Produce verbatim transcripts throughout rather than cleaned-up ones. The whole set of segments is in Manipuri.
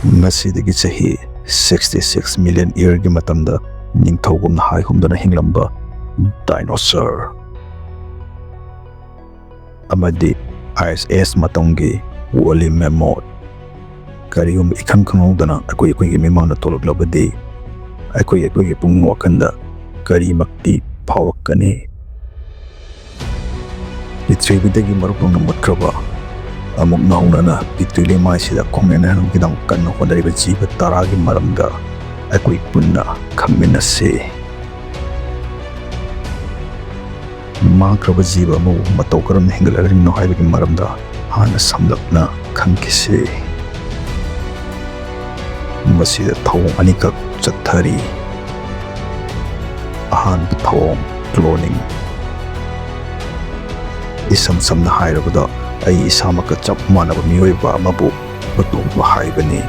ꯉꯁꯤꯗꯒꯤ ꯆꯍꯤ sixty six million yearꯒꯤ ꯃꯇꯝꯗ ꯅꯤꯡꯊꯧꯒꯨꯝꯅ ꯍꯥꯏ ꯍꯨꯝꯗꯅ ꯍꯤꯡꯂꯝꯕ dinosaur ꯑꯃꯗꯤ Ice Age ꯃꯇꯝꯒꯤ woolly mammoth꯫ ꯀꯔꯤꯒꯨꯝꯕ ꯏꯈꯪ ꯈꯪꯍꯧꯗꯅ ꯑꯩꯈꯣꯏ ꯑꯩꯈꯣꯏꯒꯤ ꯃꯤꯃꯥꯡꯗ ꯊꯣꯛꯂꯛꯂꯕꯗꯤ ꯑꯩꯈꯣꯏ ꯑꯩꯈꯣꯏꯒꯤ ꯄꯨꯛꯅꯤꯡ ꯋꯥꯈꯜꯗ ꯀꯔꯤꯃꯛꯇꯤ ꯐꯥꯎꯔꯛꯀꯅꯤ? ꯄ꯭ꯔꯤꯊꯤꯕꯤꯗꯒꯤ ꯃꯔꯨꯞ ꯐꯪꯅ ꯃꯨꯠꯈ꯭ꯔꯕ, ꯑꯃꯨꯛ ꯅꯧꯍꯧꯅꯅ ꯄ꯭ꯔꯤꯊꯤꯕꯤ ꯂꯩꯃꯥꯏꯁꯤꯗ ꯈꯣꯡꯅꯦꯟ ꯍꯥꯏꯅꯕꯒꯤꯗꯃꯛ ꯀꯟꯅ ꯍꯣꯠꯅꯔꯤꯕ ꯖꯤꯕ ꯇꯔꯥꯒꯤ ꯃꯔꯝꯗ ꯑꯩꯈꯣꯏ ꯄꯨꯟꯅ ꯈꯪꯃꯤꯟꯅꯁꯤ꯫ ꯃꯥꯡꯈ꯭ꯔꯕ ꯖꯤꯕ ꯑꯃꯕꯨ ꯃꯇꯧ ꯀꯔꯝꯅ ꯍꯦꯟꯒꯠꯂꯛꯂꯤꯕꯅꯣ ꯍꯥꯏꯕꯒꯤ ꯃꯔꯝꯗ ꯍꯥꯟꯅ ꯁꯝꯂꯞꯅ ꯈꯪꯈꯤꯁꯤ꯫ ꯃꯁꯤꯗ ꯊꯧꯑꯣꯡ ꯑꯅꯤꯈꯛ ꯆꯠꯊꯔꯤ꯫ ꯑꯍꯥꯟꯕ ꯊꯧꯑꯣꯡ, cloning꯫ ꯏꯁꯝ ꯁꯝꯅ ꯍꯥꯏꯔꯕꯗ, ꯑꯩ ꯏꯁꯥꯃꯛꯀ ꯆꯞ ꯃꯥꯟꯅꯕ ꯃꯤꯑꯣꯏꯕ ꯑꯃꯕꯨ ꯄꯨꯊꯣꯛꯄ ꯍꯥꯏꯕꯅꯤ꯫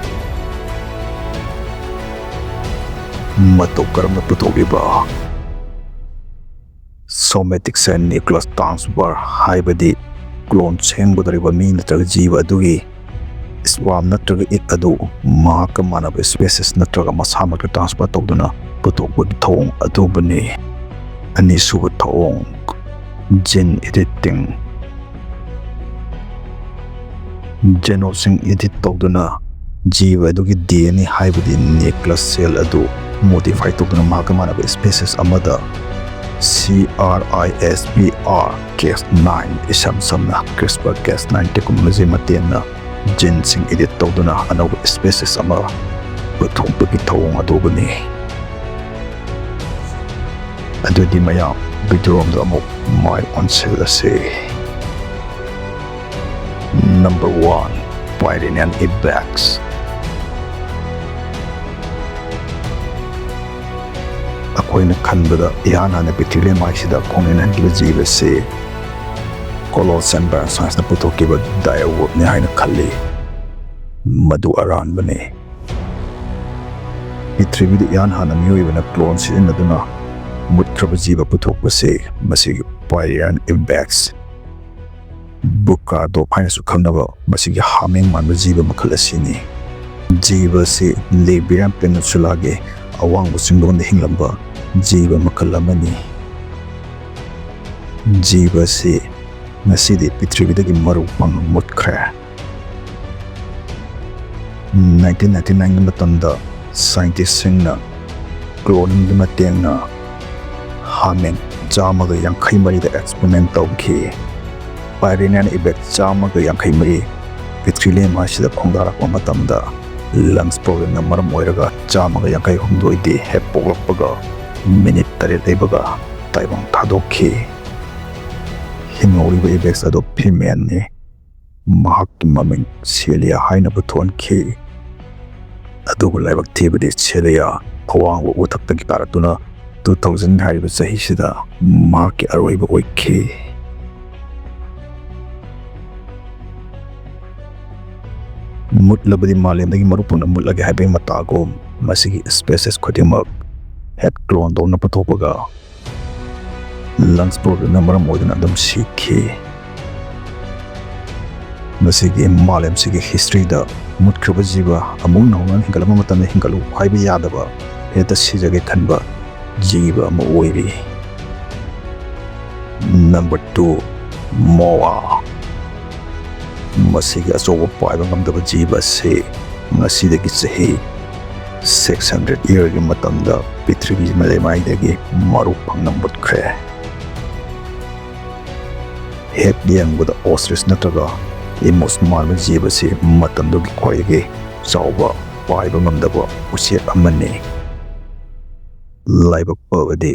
ꯃꯇꯧ ꯀꯔꯝꯅ ꯄꯨꯊꯣꯛꯂꯤꯕ? Somatic cell nucleus transfer ꯍꯥꯏꯕꯗꯤ clone ꯁꯦꯝꯒꯗꯧꯔꯤꯕ ꯃꯤ ꯅꯠꯇ꯭ꯔꯒ ꯖꯤꯕ ꯑꯗꯨꯒꯤ sperm ꯅꯠꯇ꯭ꯔꯒ egg ꯑꯗꯨ ꯃꯍꯥꯛꯀ ꯃꯥꯟꯅꯕ species ꯅꯠꯇ꯭ꯔꯒ ꯃꯁꯥꯃꯛꯇ transfer ꯇꯧꯗꯨꯅ ꯄꯨꯊꯣꯛꯄꯒꯤ ꯊꯧꯑꯣꯡ ꯑꯗꯨꯕꯨꯅꯤ꯫ ꯑꯅꯤꯁꯨꯕ ꯊꯧꯑꯣꯡ, gene editing꯫ Geneꯁꯤꯡ edit ꯇꯧꯗꯨꯅ ꯖꯤꯕ ꯑꯗꯨꯒꯤ D N A ꯍꯥꯏꯕꯗꯤ nucleus cell ꯑꯗꯨ modify ꯇꯧꯗꯨꯅ ꯃꯍꯥꯛꯀ ꯃꯥꯟꯅꯕ species ꯑꯃꯗ CRISPR Cas nine, ꯏꯁꯝ ꯁꯝꯅ CRISPR Cas nine technology ꯃꯇꯦꯡꯅ geneꯁꯤꯡ edit ꯇꯧꯗꯨꯅ ꯑꯅꯧꯕ species ꯑꯃ ꯄꯨꯊꯣꯛꯄꯒꯤ ꯊꯧꯑꯣꯡ ꯑꯗꯨꯕꯨꯅꯤ꯫ ꯑꯗꯨꯗꯤ ꯃꯌꯥꯝ, video ꯔꯣꯝꯗ ꯑꯃꯨꯛ ꯃꯥꯏ ꯑꯣꯟꯁꯤꯜꯂꯁꯤ꯫ Number one, Pyrenean Ibex꯫ ꯑꯩꯈꯣꯏꯅ ꯈꯟꯕꯗ ꯏꯍꯥꯟ ꯍꯥꯟꯅ ꯄ꯭ꯔꯤꯊꯤꯕꯤ ꯂꯩꯃꯥꯏꯁꯤꯗ ꯈꯣꯡꯅꯦꯟ ꯍꯟꯈꯤꯕ ꯖꯤꯕꯁꯤ Colossian Bioscienceꯅ ꯄꯨꯊꯣꯛꯈꯤꯕ direwolfꯅꯤ ꯍꯥꯏꯅ ꯈꯜꯂꯤ꯫ ꯃꯗꯨ ꯑꯔꯥꯟꯕꯅꯤ꯫ ꯄ꯭ꯔꯤꯊꯤꯕꯤꯗ ꯏꯍꯥꯟ ꯍꯥꯟꯅ ꯃꯤꯑꯣꯏꯕꯅ clone ꯁꯤꯖꯤꯟꯅꯗꯨꯅ ꯃꯨꯠꯈ꯭ꯔꯕ ꯖꯤꯕ ꯄꯨꯊꯣꯛꯄꯁꯤ ꯃꯁꯤꯒꯤ Pyrenean Ibex, Bucardop ꯍꯥꯏꯅꯁꯨ ꯈꯪꯅꯕ ꯃꯁꯤꯒꯤ ꯍꯥꯃꯦꯡ ꯃꯥꯟꯕ ꯖꯤꯕ ꯃꯈꯜ ꯑꯁꯤꯅꯤ꯫ ꯖꯤꯕ ꯑꯁꯤ ꯂꯤꯕꯤꯌꯥꯟ ꯄꯦꯅꯤꯟꯁꯨꯂꯥꯒꯤ ꯑꯋꯥꯡꯕ ꯆꯤꯡꯗꯣꯟꯗ ꯍꯤꯡꯂꯝꯕ ꯖꯤꯕ ꯃꯈꯜ ꯑꯃꯅꯤ꯫ ꯖꯤꯕ ꯑꯁꯤ ꯉꯁꯤꯗꯤ ꯄ꯭ꯔꯤꯊꯤꯕꯤꯗꯒꯤ ꯃꯔꯨ ꯐꯪꯅ ꯃꯨꯠꯈ꯭ꯔꯦ꯫ ꯅꯥꯏꯟꯇꯤꯟ ꯅꯥꯏꯟꯇꯤ ꯅꯥꯏꯟꯒꯤ ꯃꯇꯝꯗ ꯁꯥꯏꯟꯇꯤꯁꯁꯤꯡꯅ ꯀ꯭ꯂꯣꯅꯤꯡꯒꯤ ꯃꯇꯦꯡꯅ ꯍꯥꯃꯦꯡ ꯆꯥꯝꯃꯒ ꯌꯥꯡꯈꯩ ꯃꯔꯤꯗ ꯑꯦꯛꯁꯄꯔꯤꯃꯦꯟ ꯇꯧꯈꯤ꯫ ꯄꯥꯏꯔꯤꯅꯦꯟ ꯏꯕꯦꯛ ꯆꯥꯝꯃꯒ ꯌꯥꯡꯈꯩ ꯃꯔꯤ ꯄ꯭ꯔꯤꯊꯤꯕꯤ ꯂꯩꯃꯥꯏꯁꯤꯗ ꯈꯣꯡꯗꯥꯔꯛꯄ ꯃꯇꯝꯗ ꯂꯪꯁ ꯄ꯭ꯔꯣꯕ꯭ꯂꯦꯝꯅ ꯃꯔꯝ ꯑꯣꯏꯔꯒ ꯆꯥꯝꯃꯒ ꯌꯥꯡꯈꯩ ꯍꯨꯝꯗꯣꯏꯗꯤ ꯍꯦꯛ ꯄꯣꯛꯂꯛꯄꯒ ꯃꯤꯅꯤꯠ ꯇꯔꯦꯠ ꯂꯩꯕꯒ ꯇꯥꯏꯕꯪ ꯊꯥꯗꯣꯛꯈꯤ꯫ ꯍꯤꯡꯍꯧꯔꯤꯕ ꯏꯕꯦꯛꯁ ꯑꯗꯨ ꯐꯤꯃꯦꯜꯅꯤ꯫ ꯃꯍꯥꯛꯀꯤ ꯃꯃꯤꯡ ꯁꯦꯂꯤꯌꯥ ꯍꯥꯏꯅꯕ ꯊꯣꯟꯈꯤ꯫ ꯑꯗꯨꯕꯨ ꯂꯥꯏꯕꯛ ꯊꯤꯕꯗꯤ ꯁꯦꯂꯤꯌꯥ ꯑꯋꯥꯡꯕ ꯎꯊꯛꯇꯒꯤ ꯀꯥꯔꯛꯇꯨꯅ ꯇꯨ ꯊꯥꯎꯖꯟ ꯍꯥꯏꯔꯤꯕ ꯆꯍꯤꯁꯤꯗ ꯃꯍꯥꯛꯀꯤ ꯑꯔꯣꯏꯕ ꯑꯣꯏꯈꯤ꯫ ꯃꯨꯠꯂꯕꯗꯤ ꯃꯥꯂꯦꯝꯗꯒꯤ ꯃꯔꯨ ꯐꯪꯅ ꯃꯨꯠꯂꯒꯦ ꯍꯥꯏꯕꯒꯤ ꯃꯇꯥꯒꯨꯝ, ꯃꯁꯤꯒꯤ ꯁ꯭ꯄꯦꯁꯤꯁ ꯈꯨꯗꯤꯡꯃꯛ ꯍꯦꯛ ꯀ꯭ꯂꯣꯟ ꯇꯧꯅ ꯄꯨꯊꯣꯛꯄꯒ ꯂꯪꯁ ꯄ꯭ꯔꯣꯕ꯭ꯂꯦꯝꯅ ꯃꯔꯝ ꯑꯣꯏꯗꯨꯅ ꯑꯗꯨꯝ ꯁꯤꯈꯤ꯫ ꯃꯁꯤꯒꯤ ꯃꯥꯂꯦꯝꯁꯤꯒꯤ ꯍꯤꯁꯇ꯭ꯔꯤꯗ ꯃꯨꯠꯈ꯭ꯔꯕ ꯖꯤꯕ ꯑꯃꯨꯛ ꯅꯧꯅ ꯍꯤꯡꯒꯠꯂꯛꯄ ꯃꯇꯝꯗ ꯍꯤꯡꯒꯠꯂꯨ ꯍꯥꯏꯕ ꯌꯥꯗꯕ, ꯍꯦꯛꯇ ꯁꯤꯖꯒꯦ ꯈꯟꯕ ꯖꯤꯕ ꯑꯃ ꯑꯣꯏꯔꯤ꯫ ꯅꯝꯕꯔ ꯇꯨ, ꯃꯣꯋꯥ꯫ ꯃꯁꯤꯒꯤ ꯑꯆꯧꯕ ꯄꯥꯏꯕ ꯉꯝꯗꯕ ꯖꯤꯕ ꯑꯁꯤ ꯉꯁꯤꯗꯒꯤ ꯆꯍꯤ ꯁꯤꯛꯁ ꯍꯟꯗ꯭ꯔꯦꯗ ꯏꯌꯔꯒꯤ ꯃꯇꯝꯗ ꯄ꯭ꯔꯤꯊꯤꯕꯤ ꯂꯩꯃꯥꯏꯗꯒꯤ ꯃꯔꯨ ꯐꯪꯅ ꯃꯨꯠꯈ꯭ꯔꯦ꯫ ꯍꯦꯛ ꯌꯦꯡꯕꯗ ostrich ꯅꯠꯇ꯭ꯔꯒ ꯏꯃꯣꯁ ꯃꯥꯟꯕ ꯖꯤꯕꯁꯤ ꯃꯇꯝꯗꯨꯒꯤ ꯈ꯭ꯋꯥꯏꯗꯒꯤ ꯆꯥꯎꯕ ꯄꯥꯏꯕ ꯉꯝꯗꯕ ꯎꯆꯦꯛ ꯑꯃꯅꯤ꯫ ꯂꯥꯏꯕꯛ ꯐꯕꯗꯤ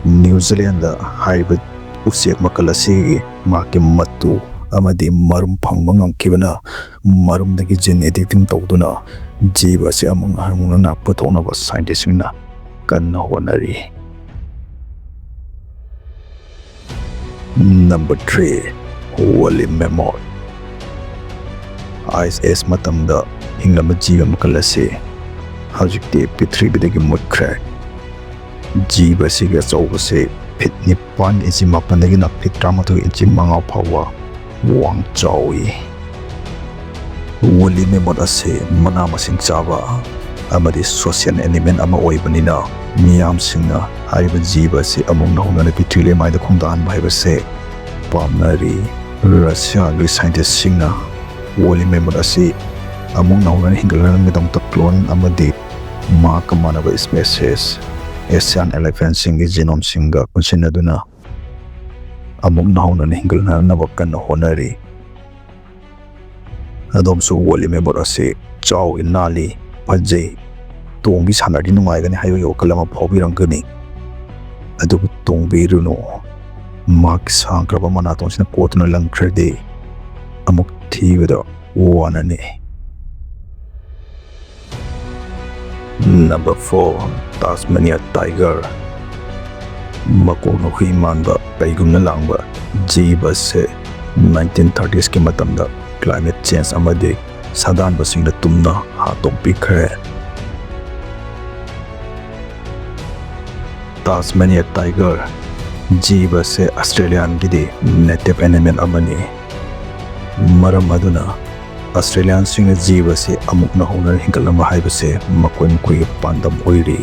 ꯅ꯭ꯌꯨ ꯖꯤꯂꯦꯟꯗ ꯍꯥꯏꯔꯤꯕ ꯎꯆꯦꯛ ꯃꯈꯜ ꯑꯁꯤꯒꯤ ꯃꯍꯥꯛꯀꯤ ꯃꯇꯨ ꯑꯃꯗꯤ ꯃꯔꯨꯝ ꯐꯪꯕ ꯉꯝꯈꯤꯕꯅ ꯃꯔꯨꯝꯗꯒꯤ gene editing ꯇꯧꯗꯨꯅ ꯖꯤꯕ ꯑꯁꯤ ꯑꯃꯨꯛ ꯍꯟꯅ ꯄꯨꯊꯣꯛꯅꯕ ꯁꯥꯏꯟꯇꯤꯁꯁꯤꯡꯅ ꯀꯟꯅ ꯍꯣꯠꯅꯔꯤ꯫ Number three, woolly mammoth. Ice age ꯃꯇꯝꯗ ꯍꯤꯡꯂꯝꯕ ꯖꯤꯕ ꯃꯈꯜ ꯑꯁꯤ ꯍꯧꯖꯤꯛꯇꯤ ꯄ꯭ꯔꯤꯊꯤꯕꯤꯗꯒꯤ ꯃꯨꯠꯈ꯭ꯔꯦ꯫ ꯖꯤꯕ ꯑꯁꯤꯒꯤ ꯑꯆꯧꯕꯁꯤ ꯐꯤꯠ ꯅꯤꯄꯥꯟ ꯏꯟꯆꯤ ꯃꯥꯄꯟꯗꯒꯤꯅ ꯐꯤꯠ ꯇꯔꯥꯃꯥꯊꯣꯏ ꯏꯟꯆꯤ ꯃꯉꯥ ꯐꯥꯎꯕ ꯋꯥꯡ ꯆꯥꯎꯏ꯫ Woolly mammoth ꯑꯁꯤ ꯃꯅꯥ ꯃꯁꯤꯡ ꯆꯥꯕ ꯑꯃꯗꯤ social animal ꯑꯃ ꯑꯣꯏꯕꯅꯤꯅ, ꯃꯤꯌꯥꯝꯁꯤꯡꯅ ꯍꯥꯏꯔꯤꯕ ꯖꯤꯕ ꯑꯁꯤ ꯑꯃꯨꯛ ꯅꯧꯅ ꯄ꯭ꯔꯤꯊꯤꯕꯤ ꯂꯩꯃꯥꯏꯗ ꯈꯣꯡꯗꯥꯍꯟꯕ ꯍꯥꯏꯕꯁꯦ ꯄꯥꯝꯅꯔꯤ꯫ ꯔꯁꯤꯌꯥꯒꯤ scientistꯁꯤꯡꯅ woolly mammoth ꯑꯁꯤ ꯑꯃꯨꯛ ꯅꯧꯅ ꯍꯤꯡꯒꯠꯍꯟꯅꯕꯒꯤꯗꯃꯛꯇ clone ꯑꯃꯗꯤ ꯃꯍꯥꯛꯀ ꯃꯥꯟꯅꯕ species Asian elephantꯁꯤꯡꯒꯤ genomeꯁꯤꯡꯒ ꯄꯨꯟꯁꯤꯟꯅꯗꯨꯅ ꯑꯃꯨꯛ ꯅꯧꯅ ꯍꯤꯡꯒꯠꯍꯟꯅꯕ ꯀꯟꯅ ꯍꯣꯠꯅꯔꯤ꯫ ꯑꯗꯣꯝꯁꯨ woolly mammoth ꯑꯁꯤ ꯆꯥꯎꯏ, ꯅꯥꯜꯂꯤ, ꯐꯖꯩ, ꯇꯣꯡꯕꯤ ꯁꯥꯟꯅꯔꯗꯤ ꯅꯨꯡꯉꯥꯏꯒꯅꯤ ꯍꯥꯏꯕꯒꯤ ꯋꯥꯈꯜ ꯑꯃ ꯐꯥꯎꯕꯤꯔꯝꯒꯅꯤ꯫ ꯑꯗꯨꯕꯨ ꯇꯣꯡꯕꯤꯔꯨꯅꯨ, ꯃꯍꯥꯛꯀꯤ ꯁꯥꯡꯈ꯭ꯔꯕ ꯃꯅꯥꯇꯣꯟꯁꯤꯅ ꯀꯣꯠꯇꯨꯅ ꯂꯪꯈ꯭ꯔꯗꯤ ꯑꯃꯨꯛ ꯊꯤꯕꯗ ꯋꯥꯅꯅꯤ꯫ Number four, Tasmania tiger꯫ ꯃꯀꯣꯛꯅ ꯍꯨꯏ ꯃꯥꯟꯕ, ꯀꯩꯒꯨꯝꯅ ꯂꯥꯡꯕ ꯖꯤꯕꯁꯦ nineteen thirtiesꯀꯤ ꯃꯇꯝꯗ climate change ꯑꯃꯗꯤ ꯁꯥꯗꯥꯟꯕꯁꯤꯡꯅ ꯇꯨꯝꯅ ꯍꯥꯠꯇꯣꯛꯄꯤꯈ꯭ꯔꯦ꯫ Tasmania tiger ꯖꯤꯕꯁꯦ Australianꯒꯤꯗꯤ native animal ꯑꯃꯅꯤ꯫ ꯃꯔꯝ ꯑꯗꯨꯅ Australianꯁꯤꯡꯅ ꯖꯤꯕꯁꯦ ꯑꯃꯨꯛ ꯅꯧꯍꯧꯅꯅ ꯍꯤꯡꯒꯠꯂꯝꯕ ꯍꯥꯏꯕꯁꯦ ꯃꯈꯣꯏ ꯃꯈꯣꯏꯒꯤ ꯄꯥꯟꯗꯝ ꯑꯣꯏꯔꯤ꯫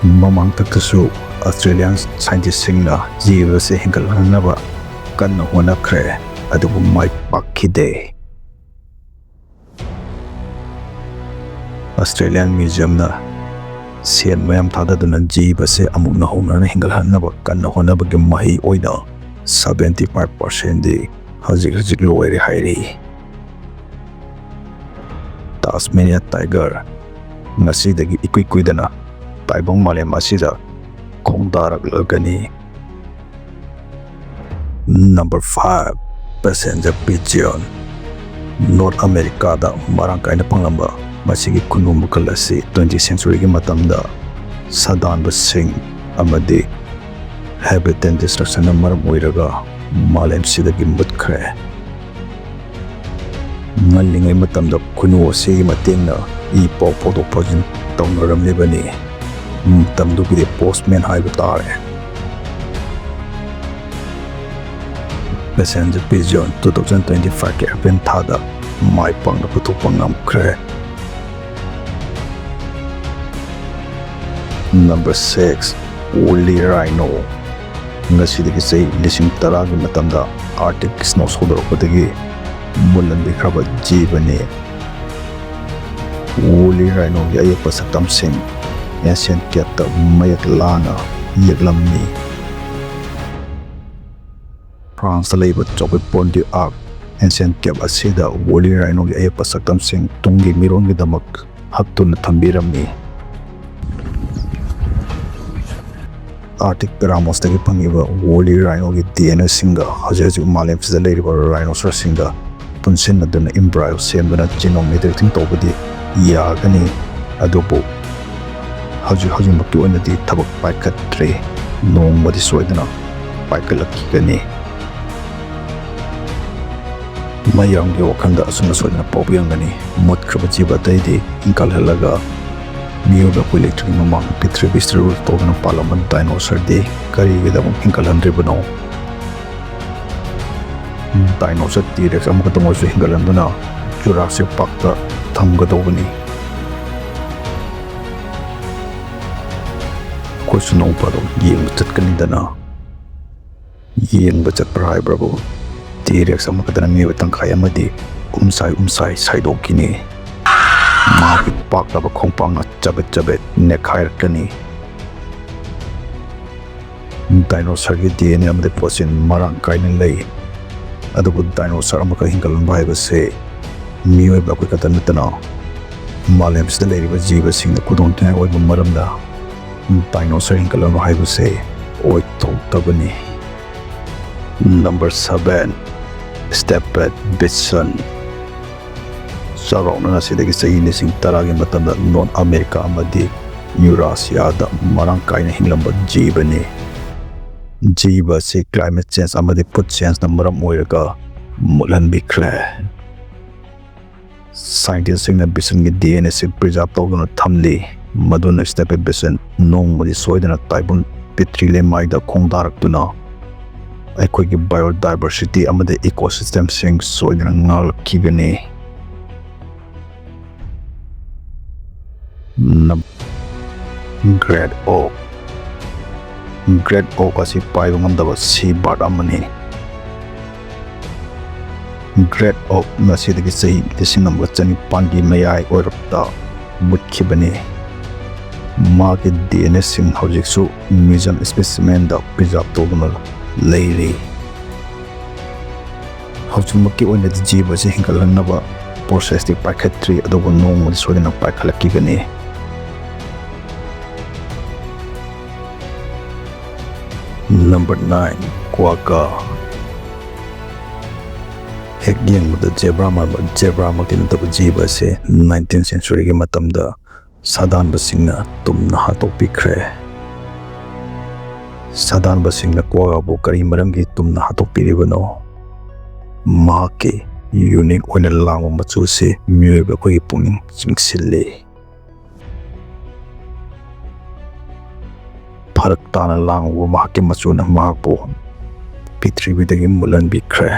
ꯃꯃꯥꯡꯊꯛꯇꯁꯨ Australian scientistꯁꯤꯡꯅ ꯖꯤꯕꯁꯦ ꯍꯤꯡꯒꯠꯍꯟꯅꯕ ꯀꯟꯅ ꯍꯣꯠꯅꯈ꯭ꯔꯦ, ꯑꯗꯨꯕꯨ ꯃꯥꯏ ꯄꯥꯛꯈꯤꯗꯦ꯫ Australian Museumꯅ ꯁꯦꯟ ꯃꯌꯥꯝ ꯊꯥꯗꯗꯨꯅ ꯖꯤꯕꯁꯦ ꯑꯃꯨꯛ ꯅꯧꯍꯧꯅꯅ ꯍꯤꯡꯒꯠꯍꯟꯅꯕ ꯀꯟꯅ ꯍꯣꯠꯅꯕꯒꯤ ꯃꯍꯩ ꯑꯣꯏꯅ seventy five percentꯗꯤ ꯍꯧꯖꯤꯛ ꯍꯧꯖꯤꯛ ꯂꯣꯏꯔꯦ ꯍꯥꯏꯔꯤ꯫ Tasmania tiger ꯉꯁꯤꯗꯒꯤ ꯏꯀꯨꯏ ꯀꯨꯏꯗꯅ ꯇꯥꯏꯕꯪ ꯃꯥꯂꯦꯝ ꯑꯁꯤꯗ ꯈꯣꯡꯗꯥꯔꯛꯂꯒꯅꯤ꯫ Number five, Passenger Pigeon꯫ North Americaꯗ ꯃꯔꯥꯡ ꯀꯥꯏꯅ ꯐꯪꯂꯝꯕ ꯃꯁꯤꯒꯤ ꯈꯨꯅꯨ ꯃꯈꯜ ꯑꯁꯤ twenty centuryꯒꯤ ꯃꯇꯝꯗ ꯁꯥꯗꯥꯟꯕꯁꯤꯡ ꯑꯃꯗꯤ habitat destructionꯅ ꯃꯔꯝ ꯑꯣꯏꯔꯒ ꯃꯥꯂꯦꯝꯁꯤꯗꯒꯤ ꯃꯨꯠꯈ꯭ꯔꯦ꯫ ꯉꯜꯂꯤꯉꯩ ꯃꯇꯝꯗ ꯈꯨꯅꯨ ꯑꯁꯤꯒꯤ ꯃꯇꯦꯡꯅ ꯏ ꯄꯥꯎ ꯐꯥꯎꯗꯣꯛ ꯐꯥꯎꯖꯤꯟ ꯇꯧꯅꯔꯝꯂꯤꯕꯅꯤ꯫ ꯃꯇꯝꯗꯨꯒꯤꯗꯤ postman ꯍꯥꯏꯕ ꯇꯥꯔꯦ꯫ Passenger Pigeon two thousand twenty-five ꯀꯤ ꯑꯦꯄ꯭ꯔꯤꯜ ꯊꯥꯗ ꯃꯥꯏ ꯄꯥꯛꯅ ꯄꯨꯊꯣꯛꯄ ꯉꯝꯈ꯭ꯔꯦ꯫ Number six, Woolly Rhino꯫ ꯉꯁꯤꯗꯒꯤ ꯆꯍꯤ ꯂꯤꯁꯤꯡ ꯇꯔꯥꯒꯤ ꯃꯇꯝꯗ Arctic snow ꯁꯧꯗꯣꯔꯛꯄꯗꯒꯤ ꯃꯨꯠꯍꯟꯕꯤꯈ꯭ꯔꯕ ꯖꯤꯕꯅꯤ꯫ Woolly Rhinoꯒꯤ ꯑꯌꯦꯛꯄ ꯁꯛꯇꯝꯁꯤꯡ Ancient Capeꯇ ꯃꯌꯦꯛ ꯂꯥꯅ ꯌꯦꯛꯂꯝꯃꯤ꯫ ꯐ꯭ꯔꯥꯟꯁꯇ ꯂꯩꯕ ꯆꯥꯎꯈꯠ Pont du Arc Ancient Cape ꯑꯁꯤꯗ Woolly Rhinoꯒꯤ ꯑꯌꯦꯛꯄ ꯁꯛꯇꯝꯁꯤꯡ ꯇꯨꯡꯒꯤ ꯃꯤꯔꯣꯟꯒꯤꯗꯃꯛ ꯍꯛꯇꯨꯅ ꯊꯝꯕꯤꯔꯝꯃꯤ꯫ Arctic Permafrostꯇꯒꯤ ꯐꯪꯉꯤꯕ Woolly Rhinoꯒꯤ DNAꯁꯤꯡꯒ ꯍꯧꯖꯤꯛ ꯍꯧꯖꯤꯛ ꯃꯥꯂꯦꯝꯁꯤꯗ ꯂꯩꯔꯤꯕ rhinoceurꯁꯤꯡꯒ ꯄꯨꯟꯁꯤꯟꯅꯗꯨꯅ embryo ꯁꯦꯝꯗꯨꯅ genome editing ꯇꯧꯕꯗꯤ ꯌꯥꯒꯅꯤ꯫ ꯑꯗꯨꯕꯨ ꯍꯧꯖꯤꯛ ꯍꯧꯖꯤꯛꯃꯛꯀꯤ ꯑꯣꯏꯅꯗꯤ ꯊꯕꯛ ꯄꯥꯏꯈꯠꯇ꯭ꯔꯤ꯫ ꯅꯣꯡꯃꯗꯤ ꯁꯣꯏꯗꯅ ꯄꯥꯏꯈꯠꯂꯛꯈꯤꯒꯅꯤ꯫ ꯃꯌꯥꯝꯒꯤ ꯋꯥꯈꯜꯗ ꯑꯁꯨꯝꯅ ꯁꯣꯏꯗꯅ ꯄꯣꯛꯂꯝꯒꯅꯤ, ꯃꯨꯠꯈ꯭ꯔꯕ ꯖꯤꯕ ꯑꯇꯩꯗꯤ ꯍꯤꯡꯒꯠꯍꯜꯂꯒ ꯃꯤꯑꯣꯏꯕ ꯑꯩꯈꯣꯏ ꯂꯩꯇ꯭ꯔꯤꯉꯩ ꯃꯃꯥꯡꯗ ꯄ꯭ꯔꯤꯊꯤꯕꯤꯁꯤꯗ rule ꯇꯧꯗꯨꯅ ꯄꯥꯜꯂꯝꯕ dinosaurꯗꯤ ꯀꯔꯤꯒꯤꯗꯃꯛ ꯍꯤꯡꯒꯠꯍꯟꯗ꯭ꯔꯤꯕꯅꯣ? Dinosaur T-Rex ꯑꯃꯈꯛꯇꯪ ꯑꯣꯏꯔꯁꯨ ꯍꯤꯡꯒꯠꯍꯟꯗꯨꯅ Jurassic Parkꯇ ꯊꯝꯒꯗꯧꯕꯅꯤ꯫ ꯑꯩꯈꯣꯏꯁꯨ ꯅꯣꯡ ꯐꯥꯗꯣꯛ ꯌꯦꯡꯕ ꯆꯠꯀꯅꯤꯗꯅ꯫ ꯌꯦꯡꯕ ꯆꯠꯄ꯭ꯔꯥ ꯍꯥꯏꯕ꯭ꯔꯕꯨ? T-Rex ꯑꯃꯈꯛꯇꯅ ꯃꯤꯑꯣꯏꯕ ꯇꯪꯈꯥꯏ ꯑꯃꯗꯤ ꯎꯝꯁꯥꯏ ꯎꯝꯁꯥꯏ ꯁꯥꯏꯗꯣꯛꯈꯤꯅꯤ꯫ ꯃꯍꯥꯛꯀꯤ ꯄꯥꯛꯂꯕ ꯈꯣꯡꯄꯥꯛꯅ ꯆꯕꯦꯠ ꯆꯕꯦꯠ ꯅꯦꯠꯈꯥꯏꯔꯛꯀꯅꯤ꯫ Dinosaurꯒꯤ DNA ꯑꯃꯗꯤ protein ꯃꯔꯥꯡ ꯀꯥꯏꯅ ꯂꯩ꯫ ꯑꯗꯨꯕꯨ dinosaur ꯑꯃꯈꯛ ꯍꯤꯡꯒꯠꯍꯟꯕ ꯍꯥꯏꯕꯁꯦ ꯃꯤꯑꯣꯏꯕ ꯑꯩꯈꯣꯏ ꯈꯛꯇ ꯅꯠꯇꯅ ꯃꯥꯂꯦꯝꯁꯤꯗ ꯂꯩꯔꯤꯕ ꯖꯤꯕꯁꯤꯡꯗ ꯈꯨꯗꯣꯡꯊꯤꯅꯤꯡꯉꯥꯏ ꯑꯣꯏꯕ ꯃꯔꯝꯅ dinosaur ꯍꯤꯡꯒꯠꯍꯟꯕ ꯍꯥꯏꯕꯁꯦ ꯑꯣꯏꯊꯣꯛꯇꯕꯅꯤ꯫ Number seven, Steppe Bison꯫ ꯆꯥꯎꯔꯥꯛꯅ ꯉꯁꯤꯗꯒꯤ ꯆꯍꯤ ꯂꯤꯁꯤꯡ ꯇꯔꯥꯒꯤ ꯃꯇꯝꯗ North America ꯑꯃꯗꯤ Eurasiaꯗ ꯃꯔꯥꯡ ꯀꯥꯏꯅ ꯍꯤꯡꯂꯝꯕ ꯖꯤꯕꯅꯤ꯫ ꯖꯤꯕ ꯑꯁꯤ climate change ꯑꯃꯗꯤ food changeꯅ ꯃꯔꯝ ꯑꯣꯏꯔꯒ ꯃꯨꯠꯍꯟꯕꯤꯈ꯭ꯔꯦ꯫ Scientistꯁꯤꯡꯅ bisonꯒꯤ DNA ꯑꯁꯤ preserve ꯇꯧꯗꯨꯅ ꯊꯝꯂꯤ, ꯃꯗꯨꯅ Steppe bison ꯅꯣꯡꯃꯗꯤ ꯁꯣꯏꯗꯅ ꯇꯥꯏꯕꯪ ꯄ꯭ꯔꯤꯊꯤ ꯂꯩꯃꯥꯏꯗ ꯈꯣꯡꯗꯥꯔꯛꯇꯨꯅ ꯑꯩꯈꯣꯏꯒꯤ biodiversity ꯑꯃꯗꯤ ecosystemꯁꯤꯡ ꯁꯣꯏꯗꯅ ꯉꯥꯛꯂꯛꯈꯤꯒꯅꯤ꯫ Great oak꯫ Great oak ꯑꯁꯤ ꯄꯥꯏꯕ ꯉꯝꯗꯕ sea bird ꯑꯃꯅꯤ꯫ Great oak ꯉꯁꯤꯗꯒꯤ ꯆꯍꯤ ꯂꯤꯁꯤꯡ ꯑꯃꯒ ꯆꯅꯤꯄꯥꯟꯒꯤ ꯃꯌꯥꯏ ꯑꯣꯏꯔꯞꯇ ꯃꯨꯠꯈꯤꯕꯅꯤ꯫ ꯃꯍꯥꯛꯀꯤ DNAꯁꯤꯡ ꯍꯧꯖꯤꯛꯁꯨ museum specimenꯗ preserve ꯇꯧꯗꯨꯅ ꯂꯩꯔꯤ꯫ ꯍꯧꯖꯤꯛꯃꯛꯀꯤ ꯑꯣꯏꯅꯗꯤ ꯖꯤꯕ ꯑꯁꯤ ꯍꯤꯡꯒꯠꯍꯟꯅꯕ processꯇꯤ ꯄꯥꯏꯈꯠꯇ꯭ꯔꯤ, ꯑꯗꯨꯕꯨ ꯅꯣꯡꯃꯗꯤ ꯁꯣꯏꯗꯅ ꯄꯥꯏꯈꯠꯂꯛꯈꯤꯒꯅꯤ꯫ Number nine, quagga꯫ ꯍꯦꯛ ꯌꯦꯡꯕꯗ zebra ꯃꯥꯟꯕ, zebraꯃꯛꯇꯤ ꯅꯠꯇꯕ ꯖꯤꯕ ꯑꯁꯤ nineteenth centuryꯒꯤ ꯃꯇꯝꯗ ꯁꯥꯗꯥꯟꯕꯁꯤꯡꯅ ꯇꯨꯝꯅ ꯍꯥꯠꯇꯣꯛꯄꯤꯈ꯭ꯔꯦ꯫ ꯁꯥꯗꯥꯟꯕꯁꯤꯡꯅ quaggaꯕꯨ ꯀꯔꯤ ꯃꯔꯝꯒꯤ ꯇꯨꯝꯅ ꯍꯥꯠꯇꯣꯛꯄꯤꯔꯤꯕꯅꯣ? ꯃꯍꯥꯛꯀꯤ unique ꯑꯣꯏꯅ ꯂꯥꯡꯕ ꯃꯆꯨ ꯑꯁꯤ ꯃꯤꯑꯣꯏꯕ ꯑꯩꯈꯣꯏꯒꯤ ꯄꯨꯛꯅꯤꯡ ꯆꯤꯡꯁꯤꯜꯂꯤ꯫ ꯐꯔꯛ ꯇꯥꯅ ꯂꯥꯡꯂꯨꯕ ꯃꯍꯥꯛꯀꯤ ꯃꯆꯨꯅ ꯃꯍꯥꯛꯄꯨ ꯄ꯭ꯔꯤꯊꯤꯕꯤꯗꯒꯤ ꯃꯨꯠꯍꯟꯕꯤꯈ꯭ꯔꯦ꯫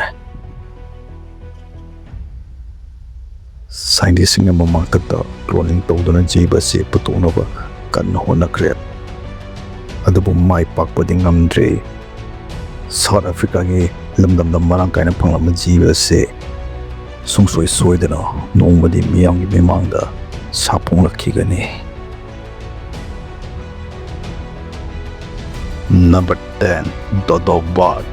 Scientistꯁꯤꯡꯅ ꯃꯃꯥꯡꯊꯛꯇ cloning ꯇꯧꯗꯨꯅ ꯖꯤꯕ ꯑꯁꯤ ꯄꯨꯊꯣꯛꯅꯕ ꯀꯟꯅ ꯍꯣꯠꯅꯈ꯭ꯔꯦ, ꯑꯗꯨꯕꯨ ꯃꯥꯏ ꯄꯥꯛꯄꯗꯤ ꯉꯝꯗ꯭ꯔꯤ꯫ South Africaꯒꯤ ꯂꯝꯗꯝꯗ ꯃꯔꯥꯡ ꯀꯥꯏꯅ ꯐꯪꯂꯝꯕ ꯖꯤꯕ ꯑꯁꯤ ꯁꯨꯡꯁꯣꯏ ꯁꯣꯏꯗꯅ ꯅꯣꯡꯃꯗꯤ ꯃꯤꯌꯥꯝꯒꯤ ꯃꯤꯃꯥꯡꯗ ꯁꯥꯐꯣꯡꯂꯛꯈꯤꯒꯅꯤ꯫ Number ten, dodo bird꯫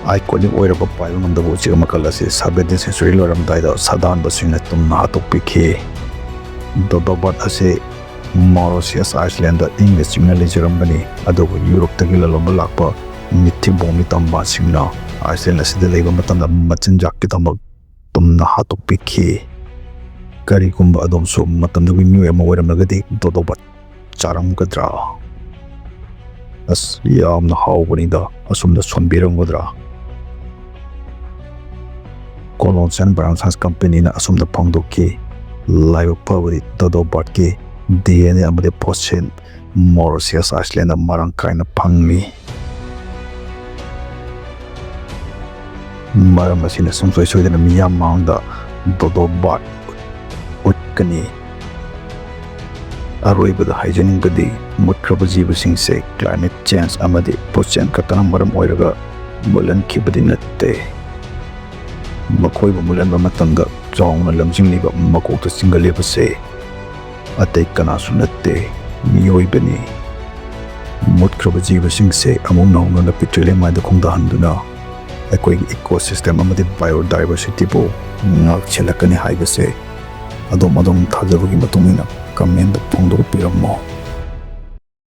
Iconic ꯑꯣꯏꯔꯕ ꯄꯥꯏꯕ ꯉꯝꯗꯕ ꯎꯆꯦꯛ ꯃꯈꯜ ꯑꯁꯤ seventeenth century ꯂꯣꯏꯔꯝꯗꯥꯏꯗ ꯁꯥꯗꯥꯟꯕꯁꯤꯡꯅ ꯇꯨꯝꯅ ꯍꯥꯠꯇꯣꯛꯄꯤꯈꯤ꯫ Dodo bird ꯑꯁꯤ Mauritius Islandꯗ ꯏꯪꯅ ꯆꯤꯛꯅ ꯂꯩꯖꯔꯝꯕꯅꯤ, ꯑꯗꯨꯕꯨ ꯌꯨꯔꯣꯞꯇꯒꯤ ꯂꯂꯣꯟꯕ ꯂꯥꯛꯄ ꯃꯤꯊꯤꯕꯣꯡ ꯃꯤꯇꯝꯕꯥꯁꯤꯡꯅ Iceland ꯑꯁꯤꯗ ꯂꯩꯕ ꯃꯇꯝꯗ ꯃꯆꯤꯟꯖꯥꯛꯀꯤꯗꯃꯛ ꯇꯨꯝꯅ ꯍꯥꯠꯇꯣꯛꯄꯤꯈꯤ꯫ ꯀꯔꯤꯒꯨꯝꯕ ꯑꯗꯣꯝꯁꯨ ꯃꯇꯝꯗꯨꯒꯤ ꯃꯤꯑꯣꯏ ꯑꯃ ꯑꯣꯏꯔꯝꯂꯒꯗꯤ dodo bird ꯆꯥꯔꯝꯒꯗ꯭ꯔꯥ? ꯑꯁ, ꯌꯥꯝꯅ ꯍꯥꯎꯕꯅꯤꯗ, ꯑꯁꯨꯝꯅ ꯁꯣꯟꯕꯤꯔꯝꯒꯗ꯭ꯔꯥ? Colosseum Bioscience Companyꯅ ꯑꯁꯨꯝꯅ ꯐꯣꯡꯗꯣꯛꯈꯤ, ꯂꯥꯏꯕꯛ ꯐꯕꯗꯤ dodo birdꯀꯤ DNA ꯑꯃꯗꯤ fossil Mauritius Islandꯗ ꯃꯔꯥꯡ ꯀꯥꯏꯅ ꯐꯪꯂꯤ꯫ ꯃꯔꯝ ꯑꯁꯤꯅ ꯁꯨꯡꯁꯣꯏ ꯁꯣꯏꯗꯅ ꯃꯤꯌꯥꯝ ꯃꯥꯡꯗ ꯗꯣꯗꯣ ꯕꯥꯔꯠ ꯎꯠꯀꯅꯤ꯫ ꯑꯔꯣꯏꯕꯗ ꯍꯥꯏꯖꯅꯤꯡꯕꯗꯤ, ꯃꯨꯠꯈ꯭ꯔꯕ ꯖꯤꯕꯁꯤꯡꯁꯦ climate change ꯑꯃꯗꯤ ꯄꯣꯠꯆꯦꯟ ꯈꯛꯇꯅ ꯃꯔꯝ ꯑꯣꯏꯔꯒ ꯃꯨꯠꯍꯟꯈꯤꯕꯗꯤ ꯅꯠꯇꯦ꯫ ꯃꯈꯣꯏꯕꯨ ꯃꯨꯠꯍꯟꯕ ꯃꯇꯝꯗ ꯆꯥꯎꯅ ꯂꯝꯖꯤꯡꯂꯤꯕ ꯃꯀꯣꯛꯇ ꯆꯤꯡꯒꯜꯂꯤꯕꯁꯦ ꯑꯇꯩ ꯀꯅꯥꯁꯨ ꯅꯠꯇꯦ, ꯃꯤꯑꯣꯏꯕꯅꯤ꯫ ꯃꯨꯠꯈ꯭ꯔꯕ ꯖꯤꯕꯁꯤꯡꯁꯦ ꯑꯃꯨꯛ ꯅꯧꯅ ꯅꯨꯃꯤꯠ ꯂꯩꯃꯥꯏꯗ ꯈꯣꯡꯗꯥꯍꯟꯗꯨꯅ ꯑꯩꯈꯣꯏꯒꯤ ꯏꯀꯣ ꯁꯤꯁꯇꯦꯝ ꯑꯃꯗꯤ ꯕꯥꯏꯑꯣꯗꯥꯏꯕꯔꯁꯤꯇꯤꯕꯨ ꯉꯥꯛ ꯁꯦꯜꯂꯛꯀꯅꯤ ꯍꯥꯏꯕꯁꯦ ꯑꯗꯣꯝ ꯑꯗꯣꯝ ꯊꯥꯖꯕꯒꯤ ꯃꯇꯨꯡ ꯏꯟꯅ ꯀꯃꯦꯟꯗ ꯐꯣꯡꯗꯣꯛꯄꯤꯔꯝꯃꯣ꯫